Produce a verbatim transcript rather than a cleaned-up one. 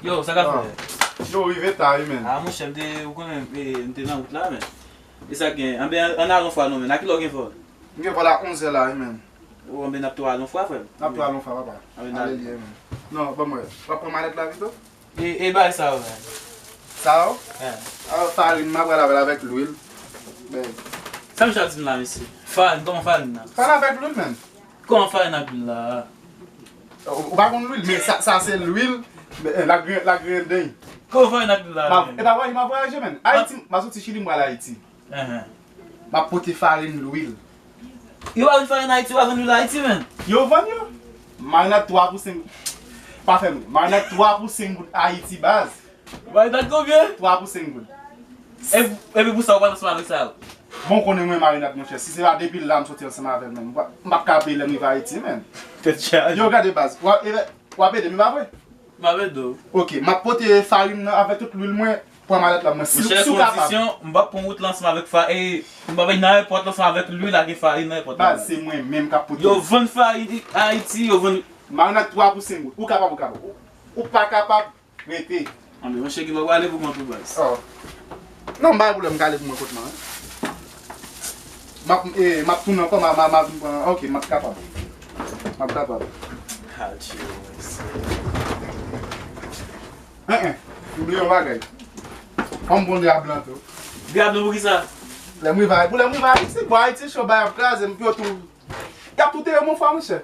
Yo, sa k ap fèt? Yo, rive ta wi, men. Ah, monchè, m te, ou konnen, e, m te nan wout la, men. E sa k gen? Anben, ann ale yon fwa non, men. A kilè w gen vòl? M gen vòl a onzè la wi, men. O, anben, n ap tou ale yon fwa, frè m. N ap tou ale yon fwa, papa. Anben, ale l ye, men. Non, ban m wè. W ap pran malèt la pito? E, e bagay sa yo, men. Sa yo? Eh. Ah, farin, m ap pral avè l avèk lwil. Men. Sa misye ap di m la, mesye? Farin, kòman farin nan? Farin avèk lwil, men. Kòman farin ak lwil la? Ou, ou pa konn lwil, men sa, sa se lwil, men, eh, la gren, la gren deny. Kòman farin ak lwil la, men? E pa vwayaje, m ap vwayaje, men. Ayiti, m ap soti Chili, m pral Ayiti. Enhen. M ap pote farin, lwil. Yo pa vann farin Ayiti, yo pa vann lwil Ayiti, men. Yo vann yo. Marinad twa pou senk. Pa fè m ri. Marinad twa pou senk goud Ayiti, baz. Marinad konbyen? Twa pou senk goud. E, epi pou sa, ou pral ansanm avèk sa yo? Bon, konnen mwen marinad, monchè. Si se pa depi la m soti ansanm avè l, men. M p ap, m p ap ka peye lè m rive Ayiti, men. Tèt chaje. Yo, gade, baz. W ap, e, w ap ede m, pa vre? M ap ede w. Ok, m ap pote farin nan avèk tout lwil mwen. Pran malèt la, mwen, si, si w kapab. Monchè, kondisyon, m p ap pran wout la ansanm avèk fa-, e, m p ap nan ayewopò la ansanm avèk lwil ak farin nan ayewopò la. Baz, se mwen menm k ap pote. Yo vann farin Ayiti, yo vann. Marinad twa pou senk goud. Ou kapab, ou kapab. Ou, ou pa kapab, rete. Anben, monchè, ki lè w ale pou mwen tou, baz? Oh. Non, m pa gen pwoblèm, m ka ale pou mwen kot mwen, wi. M ap, e, m ap tounen ankò, m a, m a, m a vin pran, ok, m ap kapab. M ap kapab. Adje, mesye. Hein, hein. M bliye yon bagay. Fò m pran drap blan tou. Drap blan pou kisa? Lè m rive, pou lè m rive Ayiti, bò Ayiti cho, bay ap kraze m, pou yo tou, y ap tou teye m yon fwa, monchè.